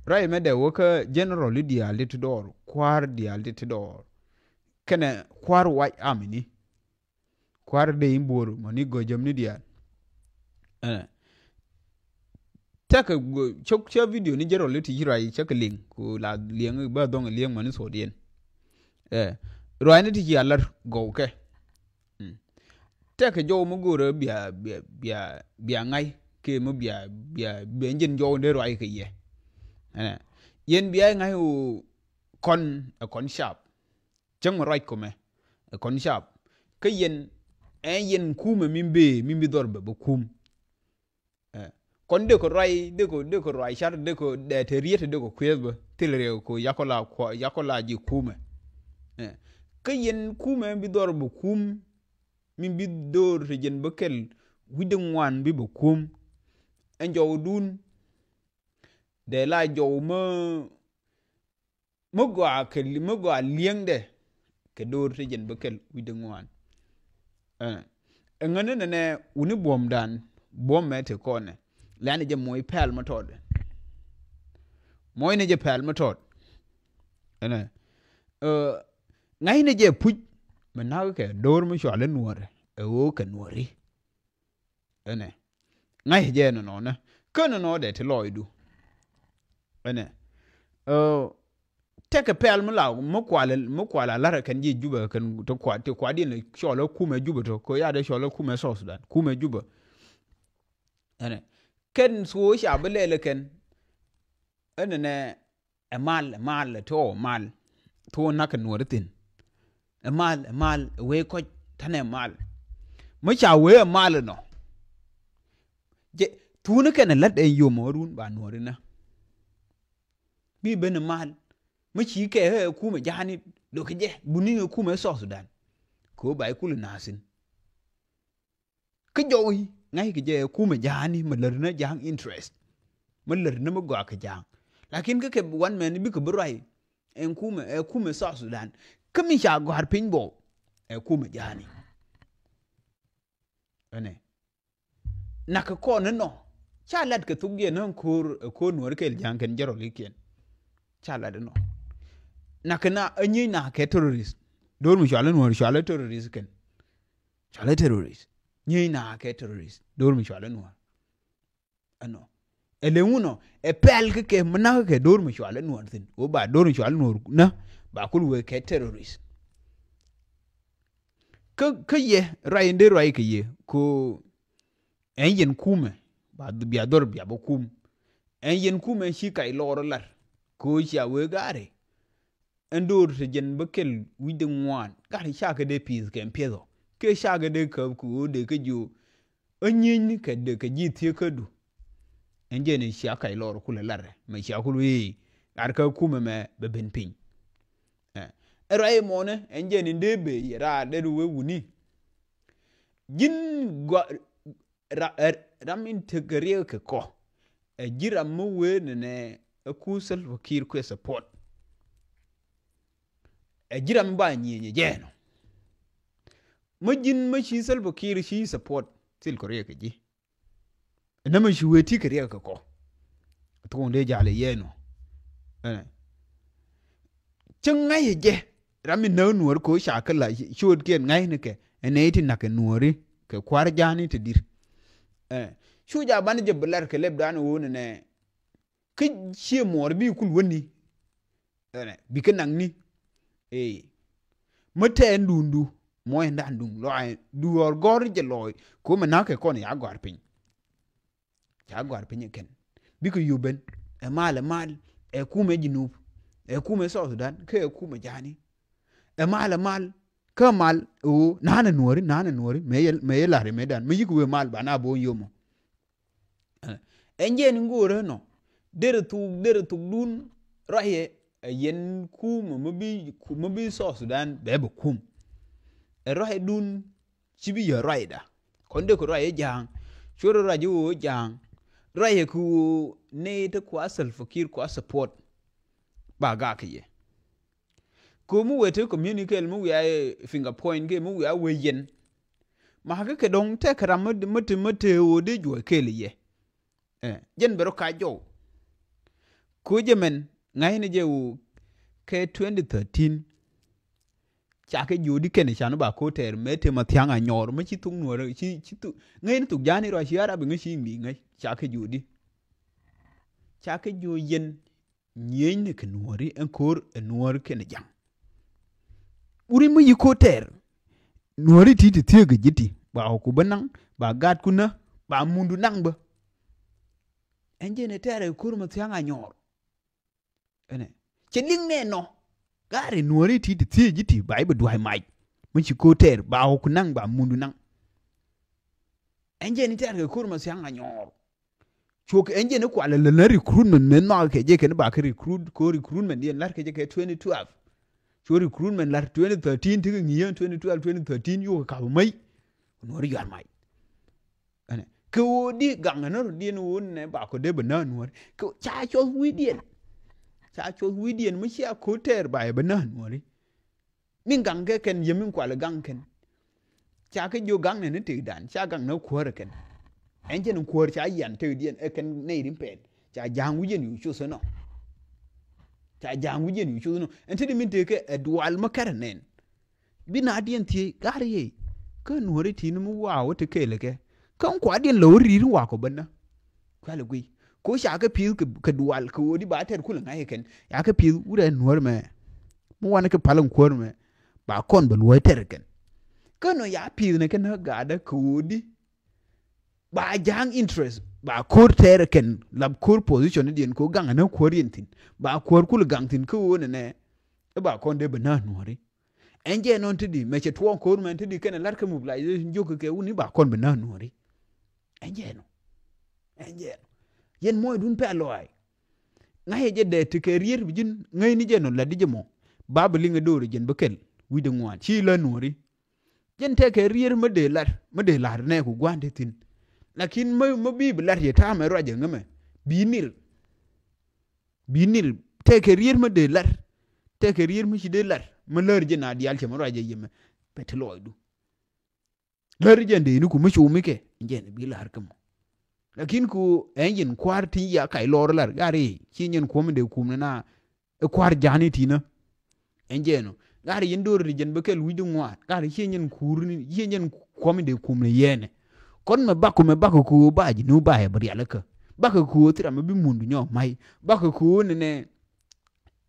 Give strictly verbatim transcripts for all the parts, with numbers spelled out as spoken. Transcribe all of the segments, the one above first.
Ruac mɛ dee wä kä general ni diaal ti ti dɔɔr, kua̱r diaal ti ti dɔɔr. Kɛnɛ kua̱r wac amini. Kua̱r dee in buɔr mɔ ni gɔjäm ni diaal. Ɛnɛ. Tɛkɛ cok cä video ni general ni ti ci ruac cä kɛ liŋ ku la liɛŋ bä dhɔŋ liɛŋ mɔ ni thok diɛn. Ɛ. Ruac ni ti ci a lar gɔw kɛ. Mm. Tɛkɛ jɔw mi go̱o̱rä bia, bia, bia, bia ŋa̱c kɛ mi bia, bia, bia jin jɔw dee ruac kɛ yɛ. Ɛnɛ. Yɛn bia ŋa̱c wu kɔn, ɛ kɔn cap. Cäŋ mi ruac kɔmɛ, ɛ kɔn cap. Kä yɛn, ɛ yɛn kumɛ min bee, min bi dhɔr bɛ bɛ kum. Ɛ, kɔn dee kɔ ruac, dee kɔ, dee kɔ ruac car, dee kɔ dee te riet, dee kɔ kueth bä. Thil riek kɔ yakɔ la kua, yakɔ la ji kumɛ. Ɛ, kä yɛn kumɛ bi dhɔr bɛ kum, min bi dhɔr te jɛn bä kɛl, wi̱cdɛ ŋuan bi bɛ kum. Ɛn jɔw dun, dee la jɔw mä, mä gɔaa kɛ, mä gɔaa liɛŋdɛ kɛ dhɔr te jɛn bä kɛl wi̱cdɛ ŋuan. Ɛ, ɛŋä ni nɛnɛ wuni buɔ̱mdan, buɔ̱m mɛ te kɔnɛ. Lɛn jɛ moc pɛl mä tɔt. Moc ni jɛ pɛl mä tɔt. Ɛnɛ. Ɛ, ŋa̱cnɛ jɛ puc, mɛ nak kɛ dhɔr mi cual i̱ nuɔr, ɛ ɣöö kɛ nuɔri. Ɛnɛ. Ŋa̱c jɛ nɔnɔnɛ. Kä nɔnɔ dee ti lɔcdu. Ɛnɛ. Ɛ, tɛkɛ pɛl mi la, mi kual, mi kual a lar kɛn ji̱ Jubɛ kɛn ti kuat, ti kuat diɛn cɔl ɛ kumɛ Jubɛ tɔ. Kɛ ya dee cɔl ɛ kumɛ South Sudan. Kumɛ Jubɛ. Ɛnɛ. Kɛn thuɔɔ ca bi lɛl kɛn. Ɛnɛ nɛ. Ɛ mal, ɛ mal, ɛ tuɔɔk ɛ mal. Tuɔɔk nak kɛ nuɔri thi̱n. Ɛ mal, ɛ mal, ɛ wee kɔc, tanɛ mal. Mi ca wee ɛ mal ɛnɔ. Jɛ, thuuni kɛn ɛ lat ɛn yom ɛ run ba nuɔri na. Bi ben ɛ mal. Mi ci kɛ ɛ kumɛ ja̱a̱ni, dok kɛ jɛ, buni ɛ kumɛ South Sudan. Kɛ ɣöö ba ikul ɛ na̱a̱thin. Kä jɔw i̱ ŋa̱c kɛ jɛ ɛ kumɛ ja̱a̱ni, mɛ lär ni ja̱a̱ŋ interest. Mɛ lär ni mɛ gɔaa kɛ ja̱a̱ŋ. Lakin kä kɛ wan mɛn bikɛ bi ruac ɛn kumɛ, ɛ kumɛ South Sudan. Kä mi ca gɔ̱a̱r piny bɔ ɛ kumɛ ja̱a̱ni. Ɛnɛ. Nak kɛ kɔn ni nɔ. Ca lat kɛ thuk jɛ ni ko̱r, ɛ ko̱r nuɔ̱ɔ̱r kɛl ja̱a̱ŋ kɛn jɛ rɔl ikiɛn. Ca lat ni nɔ. Nak kɛ na ɛ nyiec na kɛ terrorist. Do̱r mi cual ni nuɔ̱ɔ̱r cual ni terrorist kɛn. Cɔal i̱ terrorist. Nyiey na kɛ terrorist. Do̱r mi cɔal i̱ nuɔ̱ɔ̱r. Ɛnɔ. Ɛ lɛ ŋunɔ. Ɛ pɛl kä kɛ mi nak kɛ do̱r mi cɔal i̱ nuɔ̱ɔ̱r thi̱n. Wä ba do̱r mi cɔal i̱ nuɔ̱ɔ̱r na. Ba kul wee kɛ terrorist. Kä, kä yɛ ruac in dee ruac kɛ yɛ. Ko ɛn yɛn kumɛ. Ba bia dhɔr bia bä kum. Ɛn yɛn kumɛ ci kac lɔɔr lar. Ko cia wee gaari. Ɛn do̱r te jɛn bä kɛl wi̱cdɛ ŋuan. Gat cakɛ dee pi̱th kɛn pi̱th ɔ. Kɛ cakɛ dee käp kɛ ɣöö dee kä jiö. Ɛ nyiecni kɛ dee kɛ ji̱ thiee kädu. Ɛn jɛn in cia kac lɔr kulɛ larɛ. Mɛ cia kul wi̱i̱. Gat kä kumɛ mɛ bɛ ben piny. Ɛ, ɛ ruac i̱ mɔnɛ. Ɛn jɛn in dee ben yɛ raar dee du wee wuni. Ji̱n gua, ra-, ɛ, ram in tekɛ riɛk kɛ kɔ. Ɛ ji̱ ram mi wee nɛnɛ ɛ ku Salva Kiir kuɛ support. Ɛ ji̱ ram mi ba nyieny ɛ jɛɛnɔ. Mi ji̱n mi ci Salva Kiir ci support thil kɔ riɛk kɛ ji̱. Ɛn nɛmɛ ci wee ti kɛ riɛk kɛ kɔ. Thok in dee jal ɛ yɛɛnɔ. Ɛnɛ. Cä ŋa̱c ɛ jɛ. Ram mi näk nuɔ̱ɔ̱r ko ca kä la ciöötkiɛn ŋa̱cnikɛ. Ɛn nɛy ti nak kɛ nuɔ̱ɔ̱ri kɛ kua̱r ja̱a̱ni ti di̱r. Ɛ. Cu ja banɛ jɛ bi lar kɛ lɛpdan ɣöö nɛnɛ. Kä ciɛ muɔɔr bi kul wäni. Ɛnɛ, bikɛ naŋni. Ee. Mä tɛɛn duundu. Muɔɔyɛndan duŋ lɔaac. Duɔɔr gɔ̱r jɛ lɔɔc. Ko̱mɛ na̱kɛ kɔn ya gɔ̱a̱r piny. Ca gɔ̱a̱r piny ɛ kɛn. Bikɛ yop ben. Ɛ mal, ɛ mal. Ɛ kumɛ Jinub. Ɛ kumɛ South Sudan. Kä ɛ kumɛ ja̱a̱ni. Ɛ mal, ɛ mal. Kä mal. Ɛ ɣöö. Na̱a̱n ɛ nuɔ̱ɔ̱ri. Na̱a̱n ɛ nuɔ̱ɔ̱ri. Mëë yɛ, mëë yɛ la̱r ɛ mëëdan. Mëë yik wee mal ba na bo̱o̱n yom ɔ. Ɛn jɛn in go̱o̱rä nɔ. Derɛ thuk, derɛ thuk dun ruacɛ ɛ yɛn kumɛ mi bi, mi bi South Sudan bɛ bɛ kum. Ɛ ruacɛ dun ci bi yɛ ruacda. Kɔn dee kɛ ruacɛ ja̱a̱ŋ. Cuɛ ruacɛ ɣöö ja̱a̱ŋ. Ruacɛ kɛ ɣöö nɛy te kua Salva Kiir kua support. Ba gak kɛ yɛ. Kɛ mi wee te communicated mi wiaa finger point kɛ mi wiaa wee yɛn. Ma kä kɛ dɔ̱ŋ tɛkɛ ram mi, mi te, mi te ɣöö dee juɔc kɛɛl yɛ. Ɛ, jɛn bɛ rɔ ka jɔw. Ko jɛ mɛn ŋa̱cni jɛ wu kɛ twenty thirteen. Ca kɛ jiöödi kɛn can ba ko tɛɛr mɛ te ma thiaŋ a nyɔɔr mɛ ci thuk nuɔr ci ci thuk ŋäcni thuk ja̱a̱ni rɔ ci Arab ŋäc ci ŋi̱i̱ ŋäc ca kɛ jiöödi. Ca kɛ jiöö yɛn nyieenyni kɛ nuɔ̱ɔ̱ri ɛn ko̱r ɛ nuɔ̱ɔ̱r kɛn ja̱ŋ. Uri mi yi ko tɛɛr nuɔ̱ɔ̱ri ti ti thiek ji̱ ti ba ɣɔku bä naŋ ba gatku nä ba mundu naŋ bä. Ɛn jɛn ɛ tɛɛr ɛ ko̱r ma thiaŋ a nyɔɔr. Ɛnɛ cɛ liŋ nɛ nɔ. Gaari nuɔ̱ɔ̱ri ti ti thiee ji̱ ti ba i̱ bi dua̱a̱c mac mi ci ko̱ tɛɛr ba ɣɔku naŋ ba mundu naŋ. Ɛn jɛn i̱ tɛɛr kɛ ko̱r ma thiaŋ a nyɔɔr. Cuɔk ɛn jɛn i̱ kualɛ lɛ lä recruitment mɛ nhɔakɛ kɛ jɛ kɛn ba kɛ recruit ko̱ recruitment diɛn la̱r kɛ jɛ kɛ twenty twelve. Cuɔ recruitment la̱r twenty thirteen ti kɛ ŋi̱i̱cä twenty twelve twenty thirteen yukɛ kap mäc. Nuɔ̱ɔ̱ri yua̱r mac. Ɛnɛ kɛ ɣöö di gaŋ ɛn rɔ diɛn ɣöö nɛ ba kɔ dee bɛ nä nuɔ̱ɔ̱ri kɛ ca cɔth wi̱i̱diɛn. Ca cɔth wi̱i̱diɛn mi cia ko̱ tɛɛr ba yɛ bɛ nä nuɔ̱ɔ̱ri. Min gaŋ kɛ kɛn yɛ min kual gaŋ kɛn. Ca kɛ jiök gaŋ nɛ ni tëkdan ca gaŋ nä kuäär ɛ kɛn. Ɛn cɛn kuäär ca yian tëkdiɛn ɛ kɛn nɛy rin pɛɛt ca ja̱a̱ŋ wi̱c yɛn yu coth ɛnɔ. Ca ja̱a̱ŋ wi̱c yɛn yu coth ɛnɔ ɛn te di min tëkɛ ɛ dual mi kɛrɛ nɛn. Bi na diɛn thiec gat riey kä nuɔ̱ri ti̱n mi wa̱a̱ wä ti kelɛ kɛ kä kua̱diɛn lɛ wä ri̱i̱t in wa̱a̱ kɔ bä nä. Kuɛl guiy ko ca kɛ pi̱th kɛ dual kɛ ɣöö di ba tɛr kulɛ ŋa̱c kɛn ya kɛ pi̱th wurɛ nuɔ̱r mɛ. Mi wanɛ kɛ pal in kuäär mɛ ba kɔn bɛ luɔ̱c tɛr kɛn. Kä nɔ ya pi̱th nɛ kɛ nä gatdä kɛ ɣöö di ba ja̱a̱ŋ interest ba ko̱r tɛr kɛn lap ko̱r position ni diɛn ko gaŋ nä kuäär yɛn thi̱n ba kuäär kulɛ gaŋ thi̱n kä ɣöö nɛ nɛ. Ɛ ba kɔn dee bɛ nä nuɔ̱ri. Ɛn jɛ nɔn ti di mɛ cɛ tuɔɔŋ ko̱r mɛn ti di kɛn ɛ lar kɛ mobilization jiök kɛ wuni ba kɔn bi nä nuɔ̱ri. Ɛn jɛ nɔ. Ɛn jɛ nɔ. Yɛn muɔcdun pɛ lɔac. Ŋa̱cɛ jɛ dee ti kɛ rier bi ji̱n ŋäcni jɛ nɔ lat di jɛ mɔ. Ba bi liŋ ɛ do̱r jɛn bi kɛl wi̱cdɛ ŋuan ci lä nuɔ̱ri. Jɛn tɛkɛ rier mi dee lar mi dee lar nɛ ku gua̱n ti thi̱n. Lakin mi mi bi bi lar yɛ ta̱a̱mɛ ruacɛ ŋämɛ bi nir. Bi nir tɛkɛ rier mi dee lar. Tɛkɛ rier mi ci dee lar mi lär jɛ na diaal cɛ mi ruacɛ yɛmɛ. Bɛ ti lɔɔcdu lär jɛ dee ni ku mi cu mi kɛ jɛn bi lar kä mɔ. Lakin ku ɛn yɛn kua̱r ti ya kac lɔr lar gari ci nyɛn kuɔm dee kum ni na. Ɛ kua̱r ja̱a̱ni tinä. Ɛn jɛn ɔ gari yɛn do̱r ti jɛn bä kɛl wi̱cdi ŋuan gari ci nyɛn kuur ni ci nyɛn kuɔm dee kum ni yɛnɛ. Kɔn mɛ bak ku mɛ bak ku ba ji̱ ni ba yɛ bä rialikä. Bak ku thira mɛ bi mundu nyɔ ma̱c bak ku ni nɛ.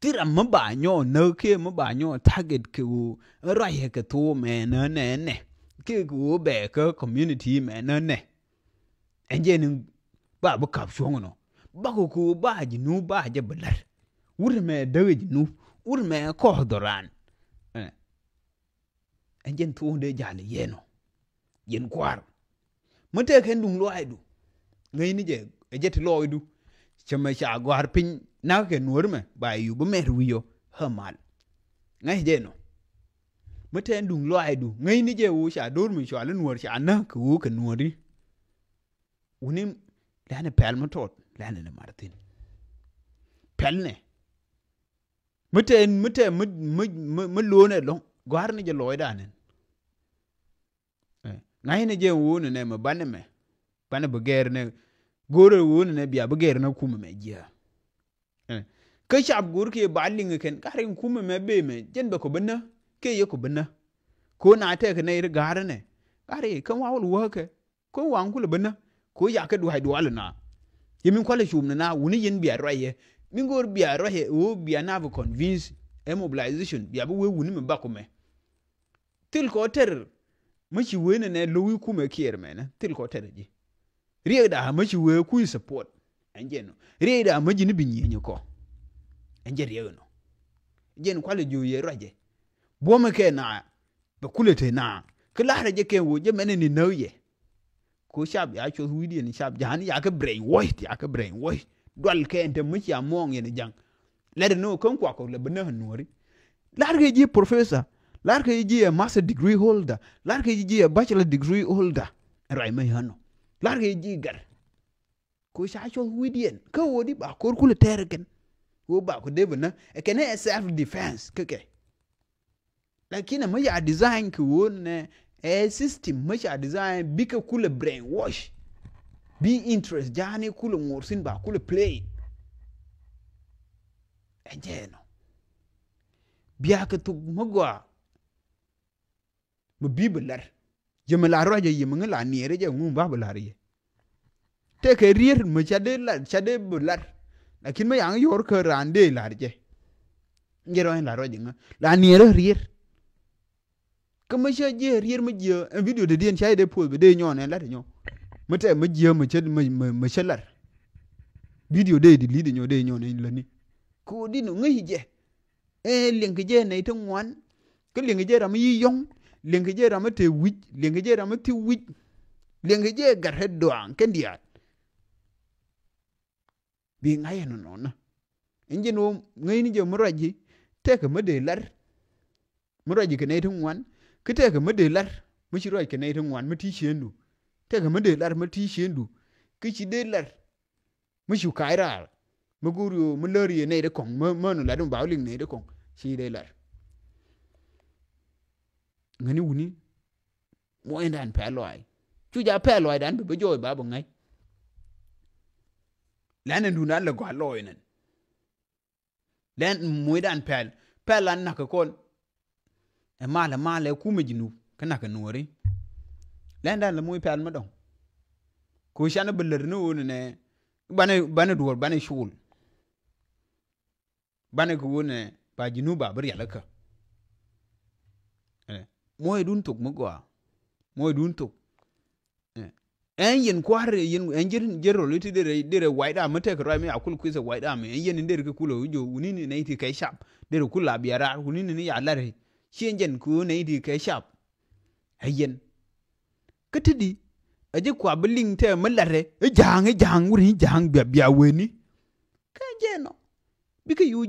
Thira mi ba nyɔ näk kiɛ mi ba nyɔ target kɛ ɣöö ruacɛ kɛ thok mɛ nä nɛ nɛ kiɛ kɛ ɣöö bɛ kä community mɛ nä nɛ. Ɛn jɛ ni ba bi kap cuɔ̱ŋ nɔ bakɔ kɛ ɣöö ba ji̱ nu ba jɛ bi la̱t. Wut mɛ däk ji̱ nu wut mɛ kɔɔth dhɔran. Ɛn jɛn thuɔ̱ɔ̱ŋ dee ja̱l yɛn ɔ. Yɛn kua̱r mi tëëkɛn duŋ lɔaacdu. Ŋäcni jɛ ɛ jɛ ti lɔɔcdu. Cɛ mɛ ca gɔ̱a̱r piny nakä kɛ nuɔ̱ɔ̱ri mɛ ba yɛ yup bi mɛt wi̱i̱ ɔ ɣä mal. Ŋäc jɛ nɔ mi tëëkɛn duŋ lɔaacdu ŋäcni jɛ ɣöö ca do̱r mi cɔal i̱ nuɔ̱ɔ̱r ca näk kɛ ɣöö kɛ nuɔ̱ɔ̱ri. Wuni lɛni pɛl mi tɔt lɛni ni mar thi̱n. Pɛl nɛ mi tɛ mi tɛ mi mi mi mi lo̱o̱nɛ lɔ̱ŋ gɔ̱a̱r ni jɛ lɔɔcdan ɛn. Ŋa̱cni jɛ wuni nɛ mɛ banɛ mɛ banɛ bi gɛɛr nɛ go̱o̱rɛ wuni nɛ bia bi gɛɛr nɛ kumɛ mɛ jiɛ. Kä cap go̱o̱r kiɛ ba liŋ kɛn gari kumɛ mɛ bee mɛ jɛn bɛ kɔ bi nä kiɛ yɛ kɔ bi nä. Ko na tɛk nɛ iri ga̱a̱r nɛ gari kä wa̱a̱ wul wäkɛ. Ko waŋ kulɛ bä nä ko yakä dua̱c dual na. Yɛ min kualɛ cum ni na wuni yɛn bia ruacɛ min go̱o̱r bia ruacɛ ɣöö bia na bi convince ɛ mobilization bia bi wee wuni mi bak kumɛ. Thil kɔ tɛr mi ci wee ni nɛ lo̱wi kumɛ kiɛɛr mɛnɛ thil kɔ tɛr ji̱. Riɛkda mi ci wee kui̱ support ɛn jɛ nɔ riɛkda mi ji̱ ni bi nyieny kɔ. Ɛn jɛ riɛk nɔ jɛn kualɛ jiö yɛ ruacɛ. Buɔ̱mɛ kɛ na bɛ kulɛ te na kä la̱rɛ jɛ kɛ woo jɛ mɛnɛ ni näk yɛ. Ko cap ya cuɔth wi̱i̱diɛn cap ja̱a̱n yakä brain wash yakä brain wash. Dual kɛ ɛn te mi cia muɔ̱ɔ̱ŋ yɛn ja̱ŋ. Lɛt ni wä kä kuak kɔ lɛ bi näk nuɔ̱ɔ̱ri. La̱rkɛ ji̱ professor la̱rkɛ ji̱ ɛ master degree holder la̱rkɛ ji̱ ɛ bachelor degree holder. Ɛn ruac mɛ yän nɔ la̱rkɛ ji̱ gɛr. Ko ca cuɔth wi̱i̱diɛn kä woo di ba ko̱r kulɛ tɛɛr kɛn. Woo ba kɔ dee bi näk ɛ kɛn ɛ self defense kä kɛ. Lakin ɛmɛ ca design kɛ ɣöö nɛ ɛ system mɛ ca design bikɛ kulɛ brain wash. Bi interest ja̱a̱ni kulɛ ŋuɔr thi̱n ba kulɛ play. Ɛ jɛ nɔ. Bia kɛ thuk mi gɔaa. Mi bi bi lar. Yɛ mi la ruacɛ yɛ mi ŋi la niɛɛrɛ jɛ ŋu ba bi lar yɛ. Tɛkɛ rier mi ca dee lar, ca dee bi lar. Lakin mi yaŋ yɔr kä raan dee lar jɛ. Jɛ rɔ in la ruacɛ ŋa. La niɛɛrɛ rier. Kä mi cä jiɛ rier mi jiɛ ɛn video dee diɛn ca dee poth bi dee nyɔn ɛn lar nyɔ. Mi tɛ mi jiɛ mi cä mi mi mi cä lar. Video dee di lidi nyɔ dee nyɔn ɛn lani. Ko di no ŋäc jɛ. Ɛ liɛŋkɛ jɛ nɛy ti ŋuan. Kä liɛŋkɛ jɛ ram mi yi yɔŋ. Liɛŋkɛ jɛ ram mi te wi̱c. Liɛŋkɛ jɛ ram mi thi wi̱c. Liɛŋkɛ jɛ gat rɛ dɔaŋ kɛn diaal. Bi ŋa̱c ɛn nɔnɔ. Ɛn jɛ ni wä ŋäcni jɛ mi ruac ji̱. Tɛkɛ mi dee lar. Mi ruac ji̱ kɛ nɛy ti ŋuan. Kä tɛkɛ mi dee lar. Mi ci ruac kɛ nɛy ti ŋuan mi ti ciëndu. Tɛkɛ mi dee lar mi ti ciëndu. Kä ci dee lar. Mi cu kac raar. Mi go̱o̱r yo̱o̱ mi lär yɛ nɛy ti kɔŋ. Mi mi nu lat mi ba wä liŋ nɛy ti kɔŋ. Ci dee lar. Ŋäni wuni. Muɔ̱ɔ̱nydan pɛl lɔaac. Cu ja pɛl lɔaacdan bɛ bä jɔɔc ba bä ŋäc. Lɛn ɛn duundan lɛ gɔaa lɔɔc nɛn. Lɛn muɔ̱ɔ̱nydan pɛl. Pɛl an nakä kɔn. Ɛ mal ɛ mal ɛ kumɛ ji̱ nup kä nakä nuɔ̱ɔ̱ri. Lɛndan lɛ muɔ̱ɔ̱ny pɛl mi dɔ̱ŋ. Ko̱ canɛ bä lär ni ɣöö nɛ nɛ banɛ banɛ duɔ̱ɔ̱r banɛ col. Banɛ kɛ ɣöö nɛ ba ji̱ nup ba bi rialikä. Ɛ, muɔ̱ɔ̱ydun thok mi gɔaa. Muɔ̱ɔ̱ydun thok. Ɛ, ɛn yɛn kua̱r yɛn ɛn jɛn jɛn rɔl iti derɛ derɛ wa̱i̱ dam mi tɛk rɔy mi a kul kui̱th ɛ wa̱i̱ dam ɛn yɛn in derɛ kɛ kul ɛ wi̱c jɔ wuni ni nɛy ti kɛ cap derɛ kul a bia raar wuni ni ni ya lar. Ci ɛn jɛn kɛ ɣöö nɛy ti kɛ cap. Ɛ yɛn. Kä ti di ɛ ji̱ kua bi liŋ tɛ mi larɛ i̱ ja̱a̱ŋ i̱ ja̱a̱ŋ wuni i̱ ja̱a̱ŋ bia bia weni. Kä jɛ nɔ bikɛ yo̱o̱